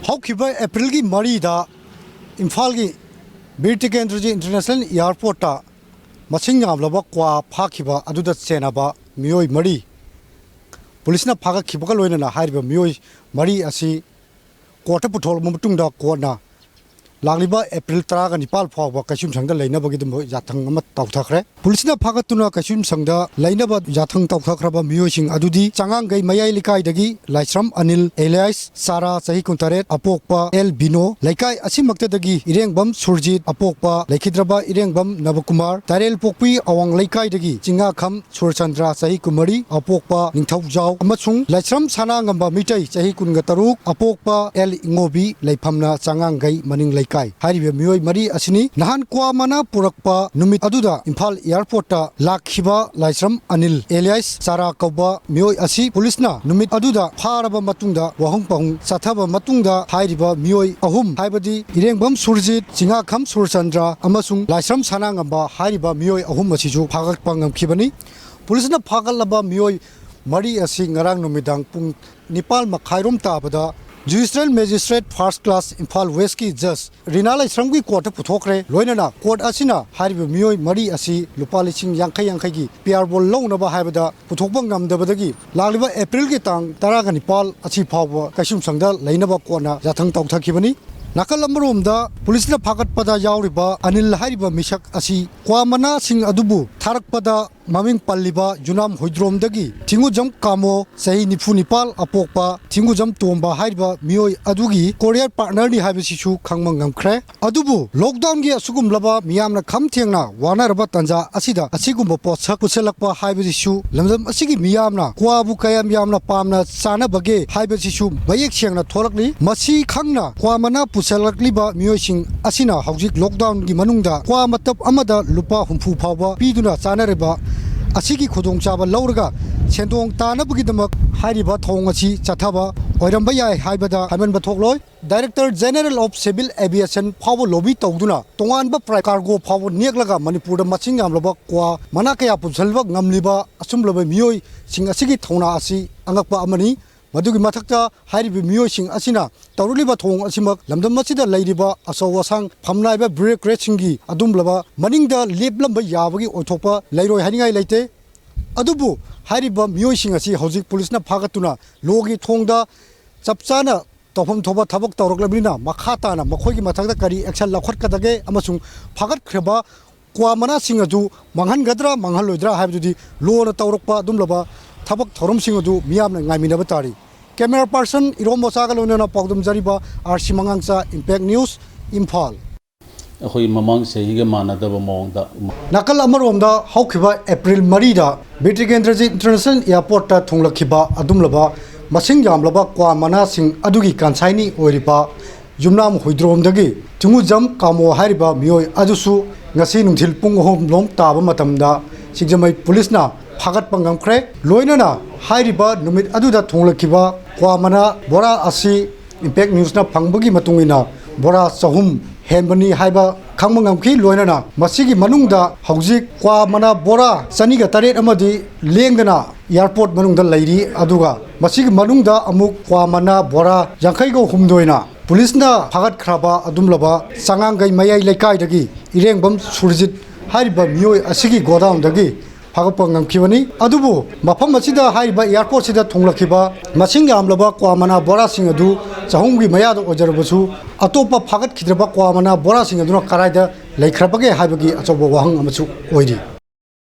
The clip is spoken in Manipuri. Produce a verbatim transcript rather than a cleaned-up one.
ꯍꯧꯈꯤꯕ ꯑꯦꯄ꯭ꯔꯤꯜꯒꯤ ꯃꯔꯤꯗ ꯏꯝꯐꯥꯜꯒꯤ ꯕꯤꯔ ꯇꯤꯀꯦꯟꯗ꯭ꯔꯖꯤ ꯏꯟꯇꯔꯅꯦꯁꯅꯦꯜ ꯏꯌꯥꯔꯄꯣꯔꯠꯇ ꯃꯁꯤꯡ ꯌꯥꯝꯂꯕ ꯀ꯭ꯋꯥ ꯐꯥꯈꯤꯕ ꯑꯗꯨꯗ ꯆꯦꯟꯅꯕ ꯃꯤꯑꯣꯏ ꯃꯔꯤ ꯄꯨꯂꯤꯁꯅ ꯐꯥꯒꯠꯈꯤꯕꯒ ꯂꯣꯏꯅꯅ ꯍꯥꯏꯔꯤꯕ ꯃꯤꯑꯣꯏ ꯃꯔꯤ ꯑꯁꯤ ꯀꯣꯔꯠꯇ ꯄꯨꯊꯣꯛꯂꯕ ꯃꯇꯨꯡꯗ ꯀꯣꯔꯠꯅ ꯂꯥꯛꯂꯤꯕ ꯑꯦꯄ꯭ꯔꯤꯜ ꯇꯔꯥꯒ ꯅꯤꯄꯥꯜ ꯐꯥꯎꯕ ꯀꯩꯁꯨꯝꯁꯪꯗ ꯂꯩꯅꯕꯒꯤꯗꯃꯛ ꯌꯥꯊꯪ ꯑꯃ ꯇꯧꯊꯈ꯭ꯔꯦ꯫ ꯄꯨꯂꯤꯁꯅ ꯐꯥꯒꯠꯇꯨꯅ ꯀꯩꯁꯨꯝꯁꯪꯗ ꯂꯩꯅꯕ ꯌꯥꯊꯪ ꯇꯧꯊꯈ꯭ꯔꯕ ꯃꯤꯑꯣꯏꯁꯤꯡ ꯑꯗꯨꯗꯤ ꯆꯉꯥꯡꯒꯩ ꯃꯌꯥꯏ ꯂꯩꯀꯥꯏꯗꯒꯤ ꯂꯥꯏꯁ꯭ꯔꯝ ꯑꯅꯤꯜ ꯑꯦꯂꯤꯌꯥꯁ ꯆꯥꯔꯥ ꯆꯍꯤ ꯀꯨꯟꯇꯔꯦꯠ ꯑꯄꯣꯛꯄ ꯑꯦꯜ ꯕꯤꯅꯣ, ꯂꯩꯀꯥꯏ ꯑꯁꯤꯃꯛꯇꯗꯒꯤ ꯏꯔꯦꯡꯕꯝ ꯁꯨꯔꯖꯤꯠ ꯑꯄꯣꯛꯄ ꯂꯩꯈꯤꯗ꯭ꯔꯕ ꯏꯔꯦꯡꯕꯝ ꯅꯕꯀꯨꯃꯥꯔ, ꯇꯥꯏꯔꯦꯜꯄꯣꯛꯄꯤ ꯑꯋꯥꯡ ꯂꯩꯀꯥꯏꯗꯒꯤ ꯆꯤꯡꯉꯥꯈꯝ ꯁꯨꯔꯆꯟꯗ꯭ꯔ ꯆꯍꯤ ꯀꯨꯟꯃꯔꯤ ꯑꯄꯣꯛꯄ ꯅꯤꯡꯊꯧꯖꯥꯎ ꯑꯃꯁꯨꯡ ꯂꯥꯏꯁ꯭ꯔꯝ ꯁꯅꯥꯉꯝꯕ ꯃꯤꯇꯩ ꯆꯍꯤ ꯀꯨꯟꯒ ꯇꯔꯨꯛ ꯑꯄꯣꯛꯄ ꯑꯦꯜ ꯏꯉꯣꯕꯤ ꯂꯩꯐꯝꯅ ꯆꯉꯥꯡꯒꯩ ꯃꯅꯤꯡ ꯂꯩꯀꯥꯏ꯫ ꯍꯥꯏꯔꯤꯕ ꯃꯤꯑꯣꯏ ꯃꯔꯤ ꯑꯁꯤꯅꯤ ꯅꯍꯥꯟ ꯀ꯭ꯋꯥ ꯃꯅꯥ ꯄꯨꯔꯛꯄ ꯅꯨꯃꯤꯠ ꯑꯗꯨꯗ ꯏꯝꯐꯥꯜ ꯏꯌꯥꯔꯄꯣꯔꯠꯇ ꯂꯥꯛꯈꯤꯕ ꯂꯥꯏꯁ꯭ꯔꯝ ꯑꯅꯤꯜ ꯑꯦꯂꯤꯌꯥꯁ ꯆꯥꯔꯥ ꯀꯧꯕ ꯃꯤꯑꯣꯏ ꯑꯁꯤ ꯄꯨꯂꯤꯁꯅ ꯅꯨꯃꯤꯠ ꯑꯗꯨꯗ ꯐꯥꯔꯕ ꯃꯇꯨꯡꯗ ꯋꯥꯍꯪ ꯄꯥꯎꯍꯪ ꯆꯠꯊꯕ ꯃꯇꯨꯡꯗ ꯍꯥꯏꯔꯤꯕ ꯃꯤꯑꯣꯏ ꯑꯍꯨꯝ ꯍꯥꯏꯕꯗꯤ ꯏꯔꯦꯡꯕꯝ ꯁꯨꯔꯖꯤꯠ, ꯆꯤꯡꯉꯥꯈꯝ ꯁꯨꯔꯆꯟꯗ꯭ꯔ ꯑꯃꯁꯨꯡ ꯂꯥꯏꯁ꯭ꯔꯝ ꯁꯅꯥꯉꯝꯕ ꯍꯥꯏꯔꯤꯕ ꯃꯤꯑꯣꯏ ꯑꯍꯨꯝ ꯑꯁꯤꯁꯨ ꯐꯥꯒꯠꯄ ꯉꯝꯈꯤꯕꯅꯤ꯫ ꯄꯨꯂꯤꯁꯅ ꯐꯥꯒꯠꯂꯕ ꯃꯤꯑꯣꯏ ꯃꯔꯤ ꯑꯁꯤ ꯉꯔꯥꯡ ꯅꯨꯃꯤꯗꯥꯡ ꯄꯨꯡ ꯅꯤꯄꯥꯜ ꯃꯈꯥꯏꯔꯣꯝ ꯇꯥꯕꯗ ꯖꯨꯗꯤꯁꯤꯌꯦꯜ ꯃꯦꯖꯤꯁꯇ꯭ꯔꯦꯠ ꯐꯥꯔꯁ ꯀ꯭ꯂꯥꯁ ꯏꯝꯐꯥꯜ ꯋꯦꯁꯀꯤ ꯖꯖ ꯔꯤꯅꯥ ꯂꯥꯏꯁ꯭ꯔꯝꯒꯤ ꯀꯣꯔꯠꯇ ꯄꯨꯊꯣꯛꯈ꯭ꯔꯦ꯫ ꯂꯣꯏꯅꯅ ꯀꯣꯔꯠ ꯑꯁꯤꯅ ꯍꯥꯏꯔꯤꯕ ꯃꯤꯑꯣꯏ ꯃꯔꯤ ꯑꯁꯤ ꯂꯨꯄꯥ ꯂꯤꯁꯤꯡ ꯌꯥꯡꯈꯩ ꯌꯥꯡꯈꯩꯒꯤ ꯄꯤꯌꯥꯔ ꯕꯣꯟ ꯂꯧꯅꯕ ꯍꯥꯏꯕꯗ ꯄꯨꯊꯣꯛꯄ ꯉꯝꯗꯕꯗꯒꯤ ꯂꯥꯛꯂꯤꯕ ꯑꯦꯄ꯭ꯔꯤꯜꯒꯤ ꯇꯥꯡ ꯇꯔꯥꯒ ꯅꯤꯄꯥꯜ ꯑꯁꯤ ꯐꯥꯎꯕ ꯀꯩꯁꯨꯝꯁꯪꯗ ꯂꯩꯅꯕ ꯀꯣꯔꯠꯅ ꯌꯥꯊꯪ ꯇꯧꯊꯈꯤꯕꯅꯤ꯫ ꯅꯥꯀꯜ ꯑꯃꯔꯣꯝꯗ ꯄꯨꯂꯤꯁꯅ ꯐꯥꯒꯠꯄꯗ ꯌꯥꯎꯔꯤꯕ ꯑꯅꯤꯜ ꯍꯥꯏꯔꯤꯕ ꯃꯤꯁꯛ ꯑꯁꯤ ꯀ꯭ꯋꯥ ꯃꯅꯥꯁꯤꯡ ꯑꯗꯨꯕꯨ ꯊꯥꯔꯛꯄꯗ ꯃꯃꯤꯡ ꯄꯜꯂꯤꯕ ꯌꯨꯅꯥꯝ ꯍꯨꯏꯗ꯭ꯔꯣꯝꯗꯒꯤ ꯊꯤꯡꯒꯨꯖꯝ ꯀꯥꯃꯣ, ꯆꯍꯤ ꯅꯤꯐꯨ ꯅꯤꯄꯥꯜ ꯑꯄꯣꯛꯄ ꯊꯤꯡꯒꯨꯖꯝ ꯇꯣꯝꯕ ꯍꯥꯏꯔꯤꯕ ꯃꯤꯑꯣꯏ ꯑꯗꯨꯒꯤ ꯀꯣꯔꯤꯌꯔ ꯄꯥꯔꯠꯅꯔꯅꯤ ꯍꯥꯏꯕꯁꯤꯁꯨ ꯈꯪꯕ ꯉꯝꯈ꯭ꯔꯦ꯫ ꯑꯗꯨꯕꯨ ꯂꯣꯛꯗꯥꯎꯟꯒꯤ ꯑꯁꯤꯒꯨꯝꯂꯕ ꯃꯤꯌꯥꯝꯅ ꯈꯝ ꯊꯦꯡꯅ ꯋꯥꯅꯔꯕ ꯇꯥꯟꯖꯥ ꯑꯁꯤꯗ ꯑꯁꯤꯒꯨꯝꯕ ꯄꯣꯠꯁꯛ ꯄꯨꯁꯤꯜꯂꯛꯄ ꯍꯥꯏꯕꯁꯤꯁꯨ ꯂꯝꯗꯝ ꯑꯁꯤꯒꯤ ꯃꯤꯌꯥꯝꯅ ꯀ꯭ꯋꯥꯕꯨ ꯀꯌꯥꯝ ꯌꯥꯝꯅ ꯄꯥꯝꯅ ꯆꯥꯅꯕꯒꯦ ꯍꯥꯏꯕꯁꯤꯁꯨ ꯃꯌꯦꯛ ꯁꯦꯡꯅ ꯊꯣꯛꯂꯛꯂꯤ꯫ ꯃꯁꯤ ꯈꯪꯅ ꯀ꯭ꯋꯥ ꯃꯅꯥ ꯄꯨꯁꯤꯜꯂꯛꯂꯤꯕ ꯃꯤꯑꯣꯏꯁꯤꯡ ꯑꯁꯤꯅ ꯍꯧꯖꯤꯛ ꯂꯣꯛꯗꯥꯎꯟꯒꯤ ꯃꯅꯨꯡꯗ ꯀ꯭ꯋꯥ ꯃꯇꯞ ꯑꯃꯗ ꯂꯨꯄꯥ ꯍꯨꯝꯐꯨ ꯐꯥꯎꯕ ꯄꯤꯗꯨꯅ ꯆꯥꯅꯔꯤꯕ ꯑꯁꯤꯒꯤ ꯈꯨꯗꯣꯡꯆꯥꯕ ꯂꯧꯔꯒ ꯁꯦꯟꯗꯣꯡ ꯇꯥꯅꯕꯒꯤꯗꯃꯛ ꯍꯥꯏꯔꯤꯕ ꯊꯧꯑꯣꯡ ꯑꯁꯤ ꯆꯠꯊꯕ ꯑꯣꯏꯔꯝꯕ ꯌꯥꯏ ꯍꯥꯏꯕꯗ ꯍꯥꯏꯃꯟꯕ ꯊꯣꯛꯂꯣꯏ꯫ Director general of civil aviation ꯐꯥꯎꯕ ꯂꯣꯕꯤ ꯇꯧꯗꯨꯅ ꯇꯣꯉꯥꯟꯕ ꯄ꯭ꯔꯥꯏ ꯀꯥꯔꯒꯣ ꯐꯥꯎꯕ ꯅꯦꯛꯂꯒ ꯃꯅꯤꯄꯨꯔꯗ ꯃꯁꯤꯡ ꯌꯥꯝꯂꯕ ꯀ꯭ꯋꯥ ꯃꯅꯥ ꯀꯌꯥ ꯄꯨꯁꯤꯟꯕ ꯉꯝꯂꯤꯕ ꯑꯁꯨꯝꯂꯕ ꯃꯤꯑꯣꯏꯁꯤꯡ ꯑꯁꯤꯒꯤ ꯊꯧꯅꯥ ꯑꯁꯤ ꯑꯉꯛꯄ ꯑꯃꯅꯤ꯫ ꯃꯗꯨꯒꯤ ꯃꯊꯛꯇ ꯍꯥꯏꯔꯤꯕ ꯃꯤꯑꯣꯏꯁꯤꯡ ꯑꯁꯤꯅ ꯇꯧꯔꯛꯂꯤꯕ ꯊꯧꯑꯣꯡ ꯑꯁꯤꯃꯛ ꯂꯝꯗꯝ ꯑꯁꯤꯗ ꯂꯩꯔꯤꯕ ꯑꯆꯧ ꯑꯁꯥꯡ ꯐꯝꯅꯥꯏꯕ ꯕ꯭ꯌꯨꯔꯣꯀ꯭ꯔꯦꯠꯁꯤꯡꯒꯤ ꯑꯗꯨꯝꯂꯕ ꯃꯅꯤꯡꯗ ꯂꯦꯞꯂꯝꯕ ꯌꯥꯕꯒꯤ ꯑꯣꯏꯊꯣꯛꯄ ꯂꯩꯔꯣꯏ ꯍꯥꯏꯅꯤꯡꯉꯥꯏ ꯂꯩꯇꯦ꯫ ꯑꯗꯨꯕꯨ ꯍꯥꯏꯔꯤꯕ ꯃꯤꯑꯣꯏꯁꯤꯡ ꯑꯁꯤ ꯍꯧꯖꯤꯛ ꯄꯨꯂꯤꯁꯅ ꯐꯥꯒꯠꯇꯨꯅ ꯂꯣꯒꯤ ꯊꯣꯡꯗ ꯆꯞ ꯆꯥꯅ ꯇꯧꯐꯝ ꯊꯣꯛꯄ ꯊꯕꯛ ꯇꯧꯔꯛꯂꯕꯅꯤꯅ, ꯃꯈꯥ ꯇꯥꯅ ꯃꯈꯣꯏꯒꯤ ꯃꯊꯛꯇ ꯀꯔꯤ ꯑꯦꯛꯁꯟ ꯂꯧꯈꯠꯀꯗꯒꯦ ꯑꯃꯁꯨꯡ ꯐꯥꯒꯠꯈ꯭ꯔꯕ ꯀ꯭ꯋꯥ ꯃꯅꯥꯁꯤꯡ ꯑꯗꯨ ꯃꯥꯡꯍꯟꯒꯗ꯭ꯔꯥ ꯃꯥꯡꯍꯜꯂꯣꯏꯗ꯭ꯔꯥ ꯍꯥꯏꯕꯗꯨꯗꯤ ꯂꯣꯅ ꯇꯧꯔꯛꯄ ꯑꯗꯨꯝꯂꯕ ꯊꯕꯛ ꯊꯧꯔꯝꯁꯤꯡ ꯑꯗꯨ ꯃꯤꯌꯥꯝꯅ ꯉꯥꯏꯃꯤꯟꯅꯕ ꯇꯥꯔꯤ꯫ ꯀꯦꯃꯦꯔꯥ ꯄꯥꯔꯁꯟ ꯏꯔꯣꯝ ꯃꯆꯥꯒ ꯂꯣꯏꯅꯅ ꯄꯥꯎꯗꯝꯖꯔꯤꯕ R C ꯃꯉꯥꯡꯆꯥ, impact news, Imphal. ꯑꯩꯈꯣꯏ ꯃꯃꯥꯡ ꯆꯍꯤꯒ ꯃꯥꯟꯅꯗꯕ ꯃꯑꯣꯡꯗ꯫ ꯅꯥꯀꯜ ꯑꯃꯔꯣꯝꯗ ꯍꯧꯈꯤꯕ ꯑꯦꯄ꯭ꯔꯤꯜ ꯃꯔꯤꯗ ꯕꯤꯔ ꯇꯤꯀꯦꯟꯗ꯭ꯔꯖꯤꯠ ꯏꯟꯇꯔꯅꯦꯁꯅꯦꯜ ꯑꯦꯌꯥꯔꯄꯣꯔꯠꯇ ꯊꯨꯡꯂꯛꯈꯤꯕ ꯑꯗꯨꯝꯂꯕ ꯃꯁꯤꯡ ꯌꯥꯝꯂꯕ ꯀ꯭ꯋꯥ ꯃꯅꯥꯁꯤꯡ ꯑꯗꯨꯒꯤ ꯀꯟꯁꯥꯏꯅꯤ ꯑꯣꯏꯔꯤꯕ ꯌꯨꯝꯅꯥꯝ ꯍꯨꯏꯗ꯭ꯔꯣꯝꯗꯒꯤ ꯆꯤꯡꯉꯨꯖꯝ ꯀꯥꯃꯣ ꯍꯥꯏꯔꯤꯕ ꯃꯤꯑꯣꯏ ꯑꯗꯨꯁꯨ ꯉꯁꯤ ꯅꯨꯡꯊꯤꯜ ꯄꯨꯡ ꯑꯍꯨꯝ ꯂꯣꯝ ꯇꯥꯕ ꯃꯇꯝꯗ ꯁꯤꯡꯖꯃꯩ ꯄꯨꯂꯤꯁꯅ ꯐꯥꯒꯠꯄ ꯉꯝꯈ꯭ꯔꯦ꯫ ꯂꯣꯏꯅꯅ ꯍꯥꯏꯔꯤꯕ ꯅꯨꯃꯤꯠ ꯑꯗꯨꯗ ꯊꯣꯡꯂꯛꯈꯤꯕ ꯀ꯭ꯋꯥ ꯃꯅꯥ ꯕꯣꯔꯥ ꯑꯁꯤ ꯏꯝꯄꯦꯛ ꯅ꯭ꯌꯨꯁꯅ ꯐꯪꯕꯒꯤ ꯃꯇꯨꯡ ꯏꯟꯅ ꯕꯣꯔꯥ ꯆꯍꯨꯝ ꯍꯦꯟꯕꯅꯤ ꯍꯥꯏꯕ ꯈꯪꯕ ꯉꯝꯈꯤ꯫ ꯂꯣꯏꯅꯅ ꯃꯁꯤꯒꯤ ꯃꯅꯨꯡꯗ ꯍꯧꯖꯤꯛ ꯀ꯭ꯋꯥ ꯃꯅꯥ ꯕꯣꯔꯥ ꯆꯅꯤꯒ ꯇꯔꯦꯠ ꯑꯃꯗꯤ ꯂꯦꯡꯗꯅ ꯑꯦꯌꯥꯔꯄꯣꯔꯠ ꯃꯅꯨꯡꯗ ꯂꯩꯔꯤ꯫ ꯑꯗꯨꯒ ꯃꯁꯤꯒꯤ ꯃꯅꯨꯡꯗ ꯑꯃꯨꯛ ꯀ꯭ꯋꯥ ꯃꯅꯥ ꯕꯣꯔꯥ ꯌꯥꯡꯈꯩꯒ ꯍꯨꯝꯗꯣꯏꯅ ꯄꯨꯂꯤꯁꯅ ꯐꯥꯒꯠꯈ꯭ꯔꯕ ꯑꯗꯨꯝꯂꯕ ꯆꯉꯥꯡꯒꯩ ꯃꯌꯥꯏ ꯂꯩꯀꯥꯏꯗꯒꯤ ꯏꯔꯦꯡꯕꯝ ꯁꯨꯔꯖꯤꯠ ꯍꯥꯏꯔꯤꯕ ꯃꯤꯑꯣꯏ ꯑꯁꯤꯒꯤ ꯒꯣꯗꯥꯎꯟꯗꯒꯤ ꯐꯥꯒꯠꯄ ꯉꯝꯈꯤꯕꯅꯤ꯫ ꯑꯗꯨꯕꯨ ꯃꯐꯝ ꯑꯁꯤꯗ ꯍꯥꯏꯔꯤꯕ ꯑꯦꯌꯥꯔꯄꯣꯔꯠꯁꯤꯗ ꯊꯨꯡꯂꯛꯈꯤꯕ ꯃꯁꯤꯡ ꯌꯥꯝꯂꯕ ꯀ꯭ꯋꯥ ꯃꯅꯥ ꯕꯣꯔꯥꯁꯤꯡ ꯑꯗꯨ ꯆꯍꯨꯝꯒꯤ ꯃꯌꯥꯗ ꯑꯣꯏꯖꯔꯕꯁꯨ, ꯑꯇꯣꯞꯄ ꯐꯥꯒꯠꯈꯤꯗ꯭ꯔꯕ ꯀ꯭ꯋꯥ ꯃꯅꯥ ꯕꯣꯔꯥꯁꯤꯡ ꯑꯗꯨꯅ ꯀꯗꯥꯏꯗ ꯂꯩꯈ꯭ꯔꯕꯒꯦ ꯍꯥꯏꯕꯒꯤ ꯑꯆꯧꯕ ꯋꯥꯍꯪ ꯑꯃꯁꯨ ꯑꯣꯏꯔꯤ꯫